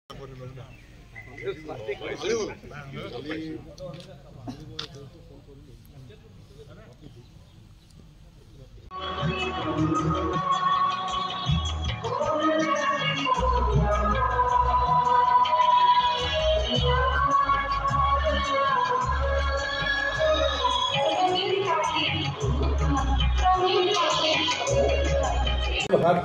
ভাত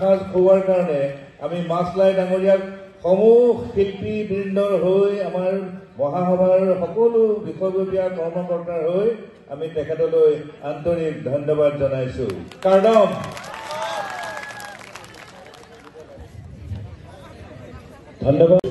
সাজ খোৱাৰ কাৰণে আমি মাছলাই ডাঙৰীয়াক সমূহ শিল্পীবৃন্দৰ হৈ আমাৰ মহাসভাৰ সকলো বিষয়ববীয়া কৰ্মকৰ্তাৰ হৈ আমি তেখেতলৈ আন্তৰিক ধন্যবাদ জনাইছো। কাৰ্ডম ধন্যবাদ।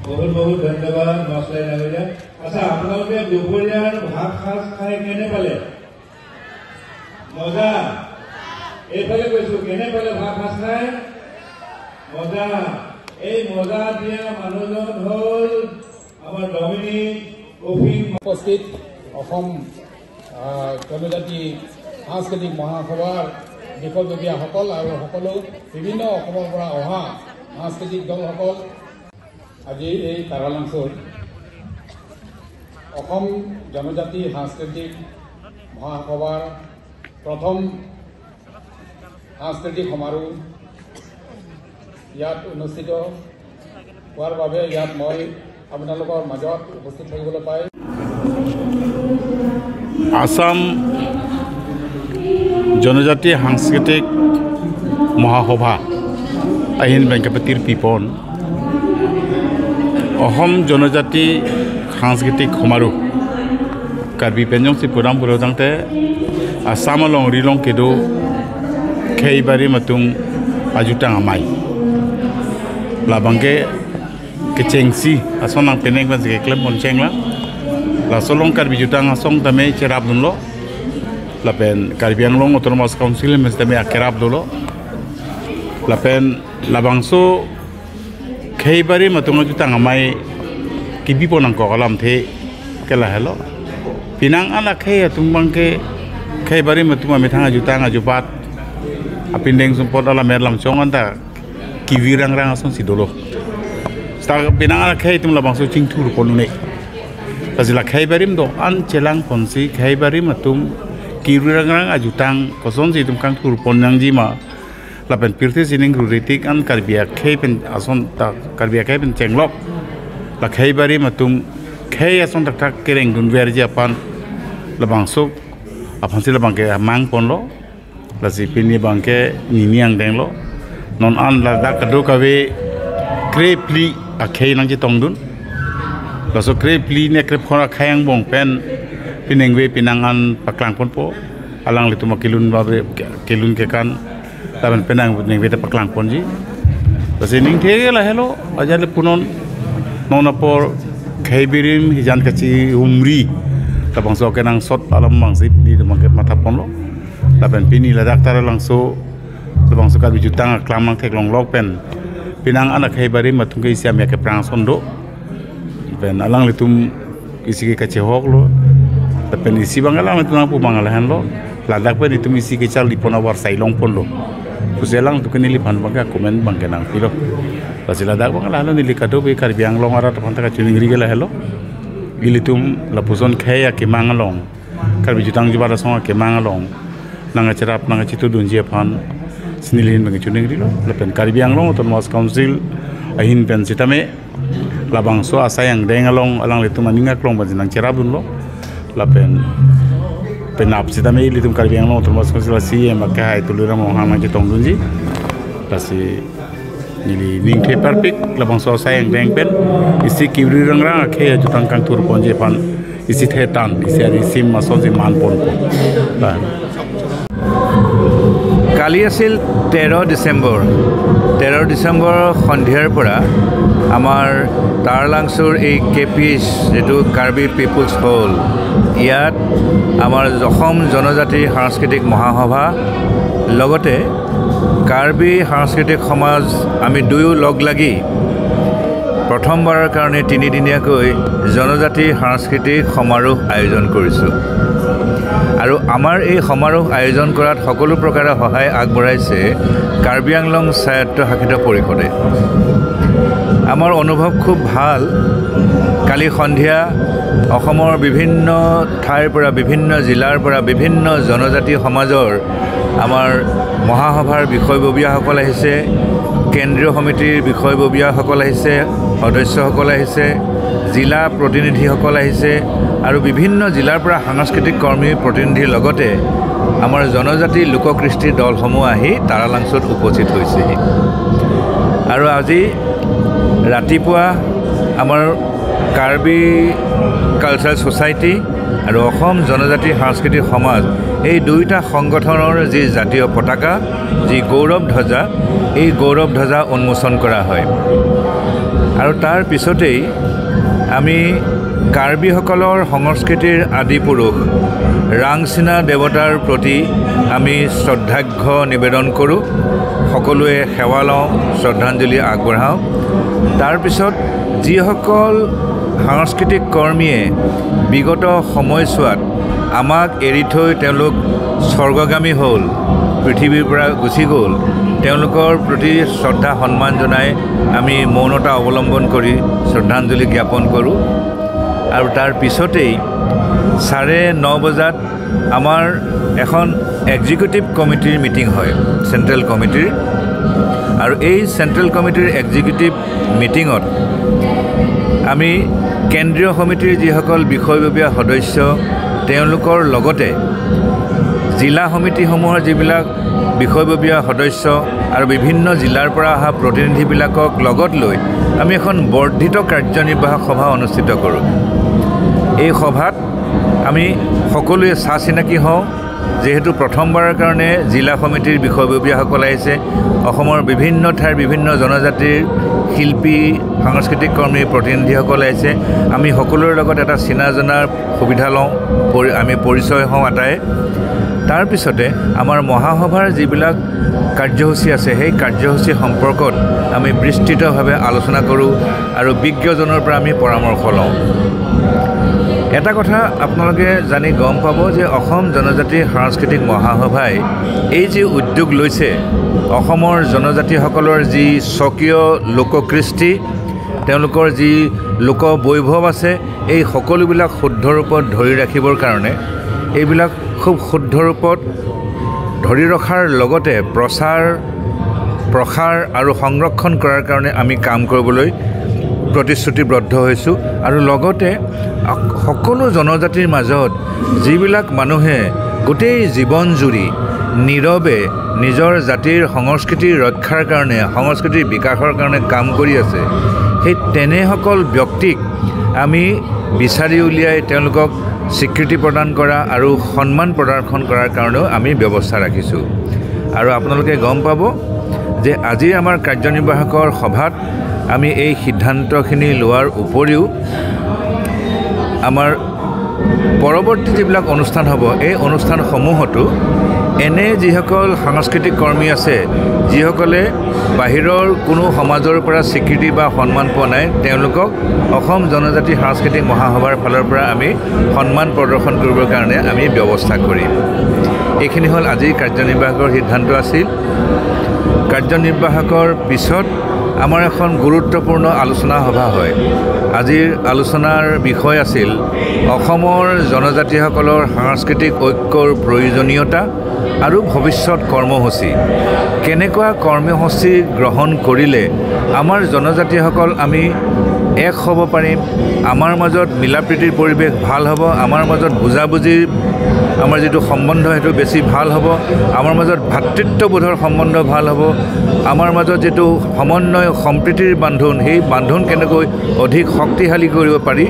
বহুত বহুত ধন্যবাদ মাছলাই ডাঙৰীয়া। আচ্ছা, আপোনালোকে দুপৰীয়াৰ ভাত সাজ খাই কেনে পালে? মজা। এইফালে কৈছো, কেনে পালে ভাত সাজ খাই? মজা। এই মজা দিয়া মানুহজন হ'ল আমাৰ ডমিনিক অফিম। উপস্থিত অসম জনজাতি সাংস্কৃতিক মহাসভাৰ বিষয়ববীয়াসকল আৰু সকলো বিভিন্ন অসমৰ পৰা অহা সাংস্কৃতিক দলসকল, আজি এই কাৰালাংছত অসম জনজাতি সাংস্কৃতিক মহাসভাৰ প্ৰথম সাংস্কৃতিক সমাৰোহ ইয়াত অনুষ্ঠিত হোৱাৰ বাবে ইয়াত মই আপোনালোকৰ মাজত উপস্থিত থাকিবলৈ পাই আসাম জনজাতি সাংস্কৃতিক মহাসভা আহিন বেংকাপতিৰ পিপন অসম জনজাতি সাংস্কৃতিক সমাৰোহ কাৰ্বি পেঞ্জং সি প্ৰদান কৰি আসাম লং ৰিলং কেদো খেইবাৰী মাতুং আজুটাং আমাই লাবাংকে kechengsi asong nang peneng ban ke klem bon cheng la la solong karbi jutang asong tame cherap dun lo la pen Karbi Anglong Autonomous Council mes tame akerap dolo la pen labangso kheibari matung jutang amai kibi ponang ko kalam the kela helo pinang ala khe atung bangke kheibari matung ame thanga jutang ajupat apindeng sumpot ala merlam chongan ta kiwi rang rang asong sidolo pinang ala khay tum labang so ching thur ponu ne pasila khay barim do an chelang phonsi khay barim atum Kirurang ajutang koson si tum kang tur pon yang jima lapen pirte sining ruritik an karbia kei pen ason ta karbia kei pen chenglok la kei bari matum kei ason tak tak kereng dun ver japan la bangso apan si la bangke mang pon lo la si pini bangke niniang deng lo non an la dak do kawe krepli a kei nang ji tong dun la so krepli ne krep khora khayang bong pen pineng we pinang an paklang pon po alang litu makilun babe kilun ke kan taban penang neng we ta paklang pon ji la sining the la hello ajale punon nona por khaibirim hijan kachi umri tabang so kenang sot alam mangsi ni mangke mata pon lo lapen pini la daktar langso tabang so ka bijutang klamang thek long lok pen pinang anak khaibarim matung ke siam ya ke prang sondo pen alang litum isi ke kachi hok lo lapen isi bangala matung pu bangalahan lo ladak pen itu isi ke chal lipona war sailong pon lo puselang tu kenili pan bangka komen bangke nang pilo pasila dak bangala lo nili kado be karbiang long ara tapanta ka chuning ri gela hello ilitum lapuson khaya ke mangalong karbi jutang jubara songa ke mangalong nanga cerap nanga chitu dunjia pan sinilin bangke chuning ri lo lapen karbiang long autonomous council ahin pen sitame labang so asayang dengalong alang litum aninga klong banjinang cerap dun lo lapen penap sitame ilitum karbiang long autonomous council si em ka hai tulura mohang nang chitong dunji pasi nili ningthe perfect labang so sayang deng pen isi kibri rang rang akhe jutang kang tur ponje pan isi the tan isi ari sim maso ji man pon po কালি আছিল 13 ডিচেম্বৰ 13 ডিচেম্বৰ সন্ধিয়াৰ পৰা আমাৰ তাৰালাংচুৰ এই KPS যিটো Karbi peoples হল ইয়াত আমাৰ অসম জনজাতি সাংস্কৃতিক মহাসভা লগতে কাৰ্বি সাংস্কৃতিক সমাজ আমি দুয়ো লগ লাগি প্ৰথমবাৰৰ কাৰণে তিনিদিনীয়াকৈ জনজাতি সাংস্কৃতিক সমাৰোহ আয়োজন কৰিছোঁ আৰু আমাৰ এই সমাৰোহ আয়োজন কৰাত সকলো প্ৰকাৰে সহায় আগবঢ়াইছে কাৰ্বি আংলং স্বায়ত্তশাসিত পৰিষদে। আমাৰ অনুভৱ খুব ভাল। কালি সন্ধিয়া অসমৰ বিভিন্ন ঠাইৰ পৰা বিভিন্ন জিলাৰ পৰা বিভিন্ন জনজাতি সমাজৰ আমাৰ মহাসভাৰ বিষয়ববীয়াসকল আহিছে, কেন্দ্ৰীয় সমিতিৰ বিষয়ববীয়াসকল আহিছে, সদস্যসকল আহিছে, জিলা প্ৰতিনিধিসকল আহিছে আৰু বিভিন্ন জিলাৰ পৰা সাংস্কৃতিক কৰ্মী প্ৰতিনিধিৰ লগতে আমাৰ জনজাতি লোককৃষ্টিৰ দলসমূহ আহি তাৰালাংচুত উপস্থিত হৈছেহি। আৰু আজি ৰাতিপুৱা আমাৰ কাৰ্বি কালচাৰেল ছ'চাইটি আৰু অসম জনজাতি সাংস্কৃতিক সমাজ এই দুয়োটা সংগঠনৰ যি জাতীয় পতাকা, যি গৌৰৱ ধ্বজা, এই গৌৰৱ ধ্বজা উন্মোচন কৰা হয়। আৰু তাৰ পিছতেই আমি কাৰ্বিসকলৰ সংস্কৃতিৰ আদিপুৰুষ ৰাংচিনা দেৱতাৰ প্ৰতি আমি শ্ৰদ্ধাৰ্ঘ্য নিবেদন কৰোঁ, সকলোৱে সেৱা লওঁ, শ্ৰদ্ধাঞ্জলি আগবঢ়াওঁ। তাৰপিছত যিসকল সাংস্কৃতিক কৰ্মীয়ে বিগত সময়ছোৱাত আমাক এৰি থৈ তেওঁলোক স্বৰ্গগামী হ'ল, পৃথিৱীৰ পৰা গুচি গ'ল, তেওঁলোকৰ প্ৰতি শ্ৰদ্ধা সন্মান জনাই আমি মৌনতা অৱলম্বন কৰি শ্ৰদ্ধাঞ্জলি জ্ঞাপন কৰোঁ। আৰু তাৰ পিছতেই 9:30 বজাত আমাৰ এখন এক্সিকিউটিভ কমিটিৰ মিটিং হয়, চেণ্ট্ৰেল কমিটিৰ। আৰু এই চেণ্ট্ৰেল কমিটিৰ এক্সিকিউটিভ মিটিঙত আমি কেন্দ্ৰীয় সমিতিৰ যিসকল বিষয়ববীয়া সদস্য তেওঁলোকৰ লগতে জিলা সমিতিসমূহৰ যিবিলাক বিষয়ববীয়া সদস্য আৰু বিভিন্ন জিলাৰ পৰা অহা প্ৰতিনিধিবিলাকক লগত লৈ আমি এখন বৰ্ধিত কাৰ্যনিৰ্বাহক সভা অনুষ্ঠিত কৰোঁ। এই সভাত আমি সকলোৱে চা চিনাকি হওঁ, যিহেতু প্ৰথমবাৰৰ কাৰণে জিলা সমিতিৰ বিষয়ববীয়াসকল আহিছে, অসমৰ বিভিন্ন ঠাইৰ বিভিন্ন জনজাতিৰ শিল্পী, সাংস্কৃতিক কৰ্মীৰ প্ৰতিনিধিসকল আহিছে। আমি সকলোৰে লগত এটা চিনা জনাৰ সুবিধা লওঁ, আমি পৰিচয় হওঁ আটাই। তাৰপিছতে আমাৰ মহাসভাৰ যিবিলাক কাৰ্যসূচী আছে সেই কাৰ্যসূচী সম্পৰ্কত আমি বিস্তৃতভাৱে আলোচনা কৰোঁ আৰু বিজ্ঞজনৰ পৰা আমি পৰামৰ্শ লওঁ। এটা কথা আপোনালোকে জানি গম পাব যে অসম জনজাতি সাংস্কৃতিক মহাসভাই এই যি উদ্যোগ লৈছে, অসমৰ জনজাতিসকলৰ যি স্বকীয় লোককৃষ্টি, তেওঁলোকৰ যি লোকবৈভৱ আছে, এই সকলোবিলাক শুদ্ধ ৰূপত ধৰি ৰাখিবৰ কাৰণে এইবিলাক খুব শুদ্ধ ৰূপত ধৰি ৰখাৰ লগতে প্ৰচাৰ প্ৰসাৰ আৰু সংৰক্ষণ কৰাৰ কাৰণে আমি কাম কৰিবলৈ প্ৰতিশ্ৰুতিবদ্ধ হৈছোঁ। আৰু লগতে সকলো জনজাতিৰ মাজত যিবিলাক মানুহে গোটেই জীৱন জুৰি নীৰৱে নিজৰ জাতিৰ সংস্কৃতিৰ ৰক্ষাৰ কাৰণে, সংস্কৃতিৰ বিকাশৰ কাৰণে কাম কৰি আছে, সেই তেনেসকল ব্যক্তিক আমি বিচাৰি উলিয়াই তেওঁলোকক স্বীকৃতি প্ৰদান কৰা আৰু সন্মান প্ৰদৰ্শন কৰাৰ কাৰণেও আমি ব্যৱস্থা ৰাখিছোঁ। আৰু আপোনালোকে গম পাব যে আজি আমাৰ কাৰ্যনিৰ্বাহকৰ সভাত আমি এই সিদ্ধান্তখিনি লোৱাৰ উপৰিও আমাৰ পৰৱৰ্তী যিবিলাক অনুষ্ঠান হ'ব, এই অনুষ্ঠানসমূহতো এনে যিসকল সাংস্কৃতিক কৰ্মী আছে, যিসকলে বাহিৰৰ কোনো সমাজৰ পৰা স্বীকৃতি বা সন্মান পোৱা নাই, তেওঁলোকক অসম জনজাতি সাংস্কৃতিক মহাসভাৰ ফালৰ পৰা আমি সন্মান প্ৰদৰ্শন কৰিবৰ কাৰণে আমি ব্যৱস্থা কৰিম। এইখিনি হ'ল আজিৰ কাৰ্যনিৰ্বাহকৰ সিদ্ধান্ত আছিল। কাৰ্যনিৰ্বাহকৰ পিছত আমাৰ এখন গুৰুত্বপূৰ্ণ আলোচনা সভা হয়। আজিৰ আলোচনাৰ বিষয় আছিল অসমৰ জনজাতিসকলৰ সাংস্কৃতিক ঐক্যৰ প্ৰয়োজনীয়তা আৰু ভৱিষ্যত কৰ্মসূচী। কেনেকুৱা কৰ্মসূচী গ্ৰহণ কৰিলে আমাৰ জনজাতিসকল আমি এক হ'ব পাৰিম, আমাৰ মাজত মিলা প্ৰীতিৰ পৰিৱেশ ভাল হ'ব, আমাৰ মাজত বুজাবুজিৰ আমাৰ যিটো সম্বন্ধ সেইটো বেছি ভাল হ'ব, আমাৰ মাজত ভাতৃত্ববোধৰ সম্বন্ধ ভাল হ'ব, আমাৰ মাজত যিটো সমন্বয় সম্প্ৰীতিৰ বান্ধোন, সেই বান্ধোন কেনেকৈ অধিক শক্তিশালী কৰিব পাৰি,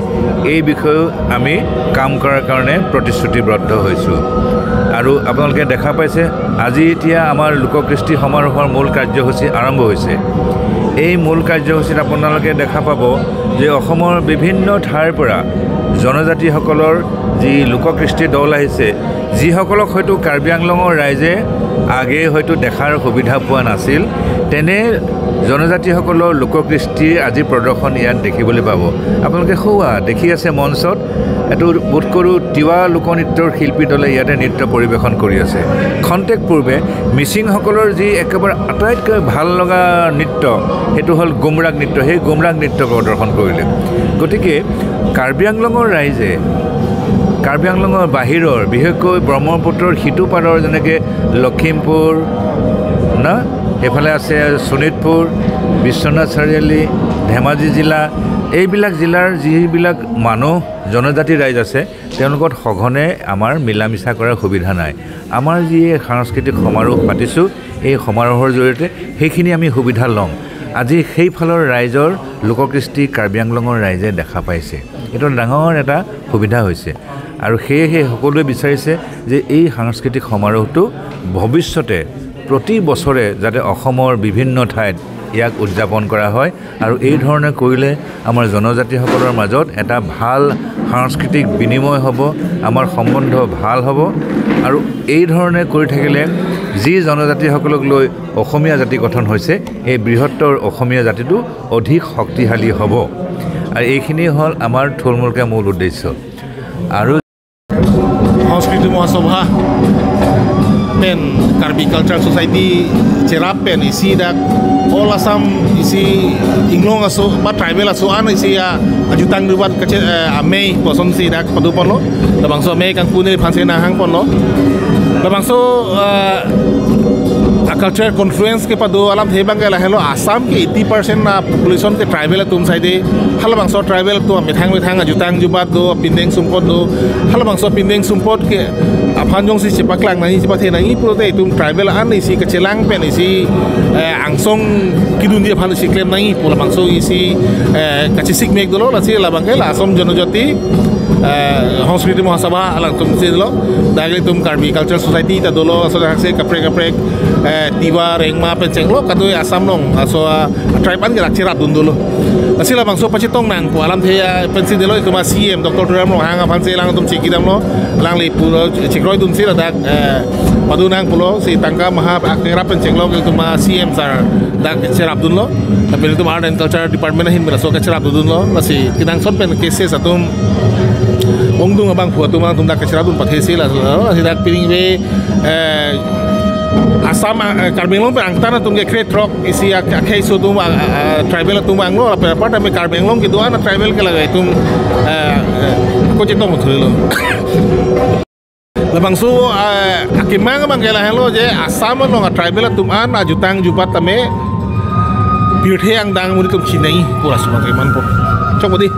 এই বিষয়েও আমি কাম কৰাৰ কাৰণে প্ৰতিশ্ৰুতিবদ্ধ হৈছোঁ। আৰু আপোনালোকে দেখা পাইছে আজি এতিয়া আমাৰ লোককৃষ্টি সমাৰোহৰ মূল কাৰ্যসূচী আৰম্ভ হৈছে। এই মূল কাৰ্যসূচীত আপোনালোকে দেখা পাব যে অসমৰ বিভিন্ন ঠাইৰ পৰা জনজাতিসকলৰ যি লোককৃষ্টি দল আহিছে, যিসকলক হয়তো কাৰ্বি আংলঙৰ ৰাইজে আগেয়ে হয়তো দেখাৰ সুবিধা পোৱা নাছিল, তেনে জনজাতিসকলৰ লোককৃষ্টিৰ আজি প্ৰদৰ্শন ইয়াত দেখিবলৈ পাব। আপোনালোকে সৌৱা দেখি আছে মঞ্চত এইটো বোধ কৰোঁ তিৱা লোকনৃত্যৰ শিল্পী দলে ইয়াতে নৃত্য পৰিৱেশন কৰি আছে। খন্তেক পূৰ্বে মিচিংসকলৰ যি একেবাৰে আটাইতকৈ ভাল লগা নৃত্য, সেইটো হ'ল গুমৰাগ নৃত্য, সেই গুমৰাগ নৃত্য প্ৰদৰ্শন কৰিলে। গতিকে কাৰ্বি আংলঙৰ ৰাইজে কাৰ্বি আংলঙৰ বাহিৰৰ বিশেষকৈ ব্ৰহ্মপুত্ৰৰ সিটো পাৰৰ যেনেকৈ লখিমপুৰ না, সেইফালে আছে শোণিতপুৰ, বিশ্বনাথ চাৰিআলি, ধেমাজি জিলা, এইবিলাক জিলাৰ যিবিলাক মানুহ জনজাতি ৰাইজ আছে, তেওঁলোকত সঘনে আমাৰ মিলা মিছা কৰাৰ সুবিধা নাই। আমাৰ যি সাংস্কৃতিক সমাৰোহ পাতিছোঁ, এই সমাৰোহৰ জৰিয়তে সেইখিনি আমি সুবিধা ল'ম। আজি সেইফালৰ ৰাইজৰ লোককৃষ্টি কাৰ্বি আংলঙৰ ৰাইজে দেখা পাইছে, এইটো ডাঙৰ এটা সুবিধা হৈছে। আৰু সেয়েহে সকলোৱে বিচাৰিছে যে এই সাংস্কৃতিক সমাৰোহটো ভৱিষ্যতে প্ৰতি বছৰে যাতে অসমৰ বিভিন্ন ঠাইত ইয়াক উদযাপন কৰা হয়। আৰু এই ধৰণে কৰিলে আমাৰ জনজাতিসকলৰ মাজত এটা ভাল সাংস্কৃতিক বিনিময় হ'ব, আমাৰ সম্বন্ধ ভাল হ'ব। আৰু এই ধৰণে কৰি থাকিলে যি জনজাতিসকলক লৈ অসমীয়া জাতি গঠন হৈছে, এই বৃহত্তৰ অসমীয়া জাতিটো অধিক শক্তিশালী হ'ব। আৰু এইখিনি হ'ল আমাৰ থুলমূলকৈ মূল উদ্দেশ্য। আৰু সংস্কৃতি মহাসভা pen Karbi culture society Cherab pen isi dak all Assam isi Inglong aso ba tribal aso an isi ya ajutang dubat kache amei poson si dak padu ponlo labangso amei kang pune phanse na hang ponlo labangso cultural confluence ke padu alam thebang ke lahelo Assam ke 80% na population ke tribal tum saide halabangso tribal to methang methang ajutang jubat do pindeng sumpot do halabangso pindeng sumpot ke aphanjong si chepaklang nani chepathe nani puro te tum tribal an isi kechelang pen isi angsong kidun dia phan isi claim nani pula bangso isi kachisik mek dolo lasi labangke la Assam Janajati Sanskriti Mahasabha alang tum se dolo dagli tum Karbi cultural society ta dolo aso hakse kapre kapre Tiwa Rengma pencenglo katoi Assam long aso tribe an ke rakchira dun dolo asila bangso pachetong nang pu alam the pensi delo tuma CM Dr. Turam long hang phanse lang tum chikidam lo lang le pu chikroi dun sila dak padu nang pulo si tangka maha akera pencenglo ke tuma CM sar dak cherap dun lo tapi tum art and culture department hin bela so ke cherap dun lo lasi kinang son pen cases atum ongdung abang pu atum tum dak cherap dun pathe sila si dak piring be Assam Karbi Anglong pe angtana tum ke create rock isi akhai so tum tribal tum anglo pe part ame Karbi Anglong ke duana tribal ke lagai tum ko cheto muthulilo. Labangsu akimang bang kela hello je Assam long tribal tuman ajutang jupat tame pirthe ang dang muri tum chinai pura suma iman po chok bodi.